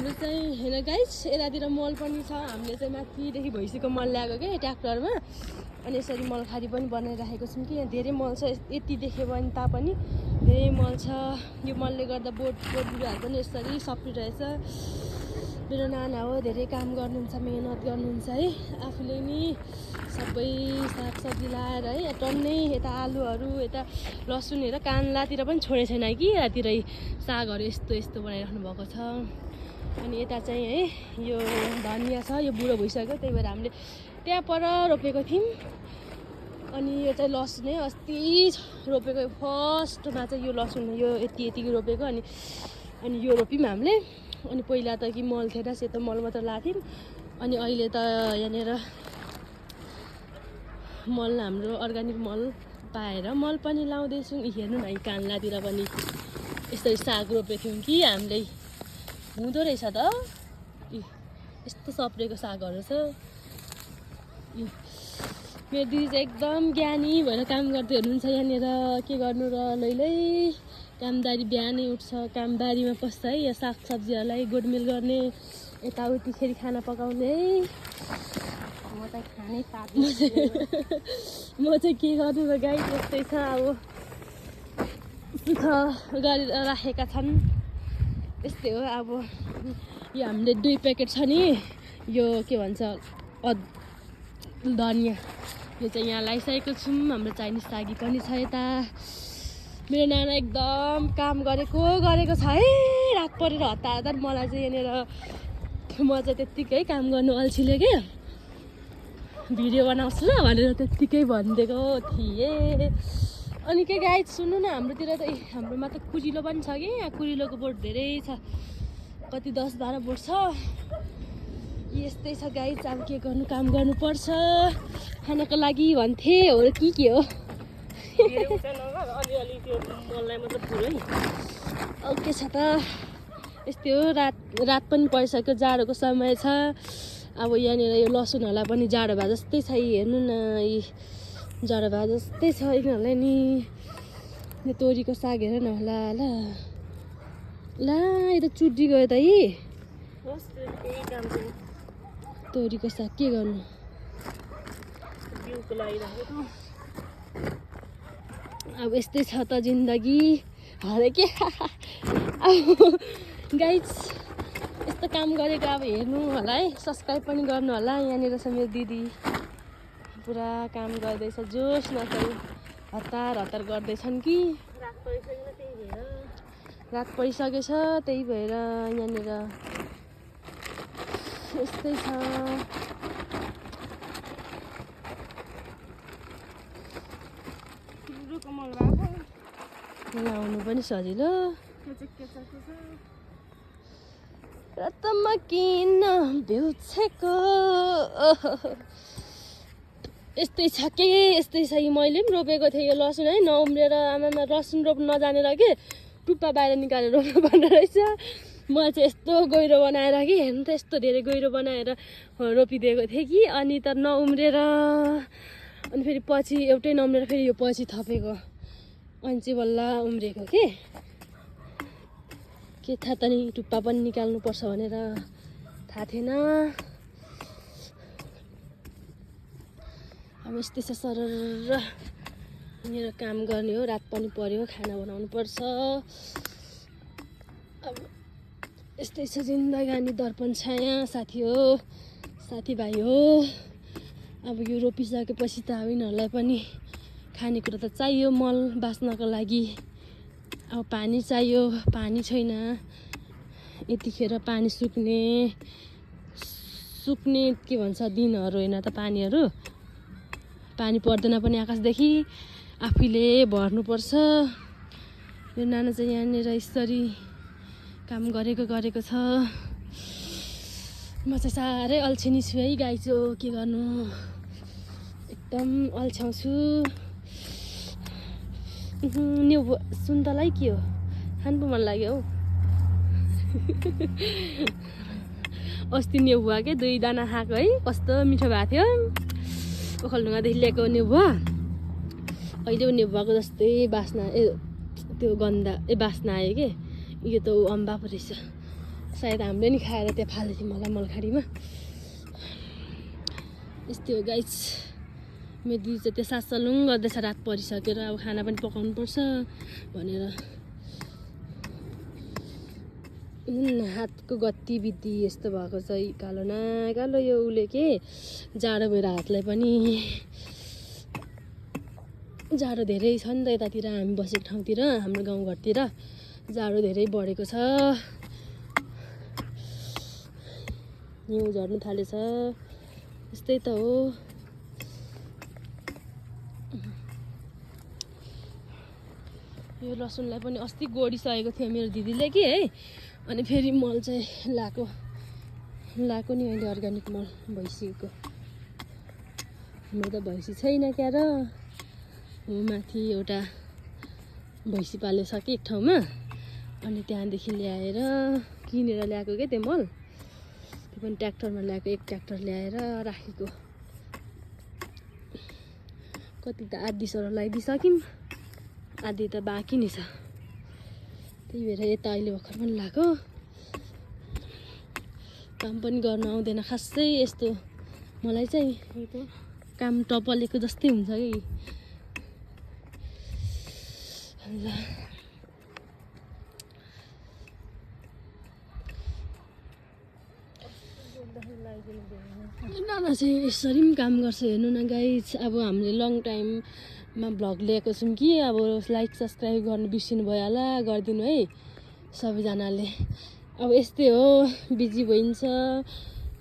हाम्रो चाहिँ हैन गाइस यतातिर मल पनि छ हामीले चाहिँ माथिदेखि भैँसीको मल ल्याएको के ट्र्याक्टरमा अनि यसरी मलखारी पनि बनाइराखेको छौँ कि यहाँ धेरै मल छ यति देख्यो भने तापनि धेरै मल छ यो मलले गर्दा बोट बिरुवाहरू पनि यसरी सप्रिरहेछ मेरो नाना हो धेरै काम गर्नुहुन्छ मेहनत गर्नुहुन्छ है आफूले नि सबै सागसब्जी लाएर है टन्नै यता आलुहरू यता लसुन हेर कान्लातिर पनि छोडेको छैन कि यतातिरै सागहरू यस्तो बनाइराख्नु भएको छ अनि यता चाहिँ है यो धनिया छ यो बुढो भइसक्यो त्यही भएर हामीले त्यहाँ पर रोपेको थियौँ अनि यो चाहिँ लसुन है अस्ति रोपेको फर्स्टमा चाहिँ यो लसुन यो यति रोपेको अनि यो रोप्यौँ हामीले अनि पहिला त कि मल थिएन सेतो मल मात्र लाथ्यौँ अनि अहिले त यहाँनिर मल हाम्रो अर्ग्यानिक मल पाएर मल पनि लाउँदैछौँ हेर्नु न कान्लातिर पनि यसरी साग रोपेको थियौँ कि हामीले हुँदो रहेछ त यस्तो सप्रेको सागहरू छ मेरो दिदी चाहिँ एकदम ज्ञानी भएर काम गर्दै हुनुहुन्छ यहाँनिर के गर्नु र लैलै कामदारी बिहानै उठ्छ कामबारीमा पस्छ है यो सागसब्जीहरूलाई गोडमेल गर्ने यताउतिखेरि खाना पकाउने है म त खानै म चाहिँ के गर्नु र गाई त्यस्तै छ अब सुख गरिराखेका छन् त्यस्तै हो अब यो हामीले 2 प्याकेट छ नि यो के भन्छ धनिया यो चाहिँ यहाँ लगाइसकेको छौँ हाम्रो चाइनिज सागी पनि छ यता मेरो नाना एकदम काम गरेको छ है रात परेर हतार मलाई चाहिँ यहाँनिर म चाहिँ त्यत्तिकै काम गर्नु अल्छिले के भिडियो बनाउँछु ल भनेर त्यत्तिकै भनिदिएको थिएँ अनि के गाई सुन्नु न हाम्रोतिर त हाम्रोमा त कुरिलो पनि छ कि यहाँ कुरिलोको बोट धेरै छ कति 10-12 बोट छ यस्तै छ गाई अब के गर्नु काम गर्नुपर्छ खानाको लागि भन्थे हो र के हो के छ त यस्तै हो रात पनि परिसक्यो जाडोको समय छ अब यहाँनिर यो लसुनहरूलाई पनि जाडो भए जस्तै छ हेर्नु न यी जाडो भए जस्तै छ यिनीहरूलाई नि यो तोरीको साग हेर न होला ला यो त चुड्डी गयो त यी तोरीको साग के गर्नु अब यस्तै छ त जिन्दगी हरे के अब गाइज यस्तो काम गरेको अब हेर्नु होला है सब्सक्राइब पनि गर्नु होला यहाँनिर छ मेरो दिदी पुरा काम गर्दैछ जोस नसरी हतार गर्दैछन् कि रात परिसकेछ त्यही भएर यहाँनिर यस्तै छ लाउनु पनि सजिलो रतमा किन बिउछेको यस्तै छ के यस्तै छ मैले पनि रोपेको थिएँ यो लसुन है नउम्रेर आमामा लसुन रोप्नु नजानेर कि टुप्पा बाहिर निकालेर रोप्नु पर्ने रहेछ म चाहिँ यस्तो गहिरो बनाएर कि हेर्नु त यस्तो धेरै गहिरो बनाएर रोपिदिएको थिएँ कि अनि त नउम्रेर अनि फेरि पछि एउटै नउम्रेर फेरि यो पछि थपेको अनि चाहिँ बल्ल उम्रेको के थाहा त नि टुप्पा पनि निकाल्नुपर्छ भनेर थाहा थिएन अब यस्तै छ सरर यहाँनिर काम गर्ने हो रात पनि पर्यो खाना बनाउनु पर्छ अब यस्तै छ जिन्दगानी दर्पण छाया साथीभाइ हो अब यो रोपिसकेपछि त अब यिनीहरूलाई पनि खानेकुरा त चाहियो मल बाँच्नको लागि अब पानी चाहियो पानी छैन यतिखेर पानी सुक्ने के भन्छ दिनहरू होइन त पानी पर्दैन पनि आकाशदेखि आफैले भर्नुपर्छ यो नाना चाहिँ यहाँनिर यसरी काम गरेको छ म चाहिँ साह्रै अल्छिनी छु है गाई चाहिँ के गर्नु एकदम अल्छ्याउँछु न्यु सुन्तलाई के हो खानु मन लाग्यो हौ अस्ति नेबुवा के 2 दाना खाएको है कस्तो मिठो भएको थियो ओखलढुङ्गादेखि ल्याएको नेबुवा अहिले नेबुवाको जस्तै बास्ना त्यो गन्ध बास्ना आयो के यो त अम्बा पो रहेछ सायद हामीले नि खाएर त्यहाँ फाल्दै थियौँ होला मलखाडीमा। यस्तै हो गाइस, मेरो दिदी चाहिँ त्यो सासलुङ गर्दैछ रात परिसकेर, अब खाना पनि पकाउनु पर्छ भनेर। हातको गतिविधि यस्तो भएको छ, कालो न कालो यो उसले के जाडो भएर हातलाई पनि। जाडो धेरै छ नि त यतातिर, हामी बसेको ठाउँतिर, हाम्रो गाउँघरतिर जाडो धेरै बढेको छ। हिउँ झर्नु थालेछ, यस्तै त हो। यो लसुनलाई पनि अस्ति गोडिसकेको थियो मेरो दिदीले कि है, अनि फेरि मल चाहिँ लाएको नि अहिले अर्ग्यानिक मल भैँसीको। हाम्रो त भैँसी छैन क्या र, माथि एउटा भैँसी पालेछ कि एक ठाउँमा, अनि त्यहाँदेखि ल्याएर किनेर ल्याएको क्या त्यो मल। त्यो पनि ट्र्याक्टरमा ल्याएको, एक ट्र्याक्टर ल्याएर राखेको। कति त आधी सरो लगाइदिइसक्यौँ, आधी त बाँकी नै छ। त्यही भएर यता अहिले भर्खर पनि लगाएको। काम पनि गर्न आउँदैन खासै, यस्तो मलाई चाहिँ काम टपलेको जस्तै हुन्छ कि। नाना चाहिँ यसरी पनि काम गर्छ, हेर्नु न गाइस। अब हामीले लङ टाइममा भ्लग ल्याएको छौँ कि, अब लाइक सब्सक्राइब गर्नु बिर्सिनु भयो होला, गरिदिनु है सबैजनाले। अब यस्तै हो, बिजी भइन्छ।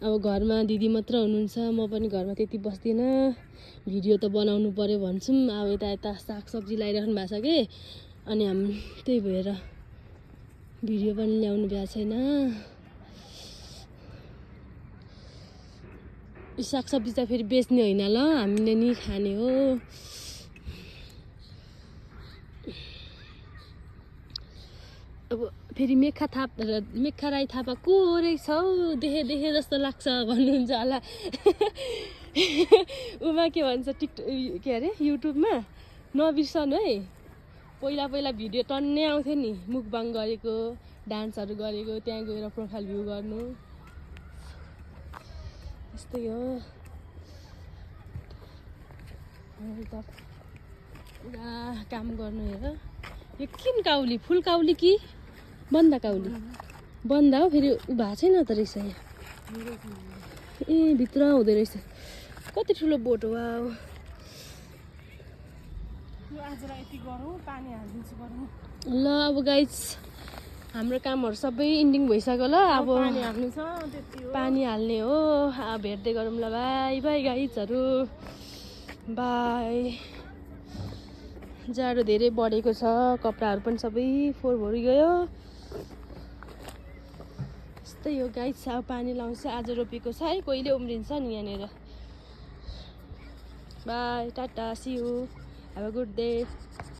अब घरमा दिदी मात्र हुनुहुन्छ, म पनि घरमा त्यति बस्दिनँ, भिडियो त बनाउनु पर्यो भन्छौँ। अब यता सागसब्जी लगाइराख्नु भएको छ कि, अनि त्यही भएर भिडियो पनि ल्याउनु भएको छैन। सागसब्जी त फेरि बेच्ने होइन ल, हामीले नि खाने हो। अब फेरि मेखा राई थापा को रहेछ हौ, देखे जस्तो लाग्छ भन्नुहुन्छ होला। उमा के भन्छ के अरे युट्युबमा नबिर्सनु है, पहिला भिडियो टन्नै आउँथ्यो नि, मुकबाङ गरेको, डान्सहरू गरेको, त्यहाँ गएर प्रोफाइल भ्यू गर्नु। यस्तै हो। त पुरा काम गर्नु हेर। यो किन काउली, फुल काउली कि बन्दा काउली? बन्दा हो, फेरि भएको छैन त रहेछ यहाँ। ए भित्र हुँदो रहेछ, कति ठुलो बोट हो। ल अब गाइस, हाम्रो कामहरू सबै इन्डिङ भइसक्यो ल। अब पानी हाल्ने हो। अब भेट्दै गरौँ ल, बाई बाई गाइसहरू, बाई। जाडो धेरै बढेको छ, कपडाहरू पनि सबै फोहोर भरिगयो। यस्तै हो गाइस, अब पानी लाउँछ। आज रोपेको छ है, कहिले उम्रिन्छ नि यहाँनिर। Bye, tata, see you, have a good day.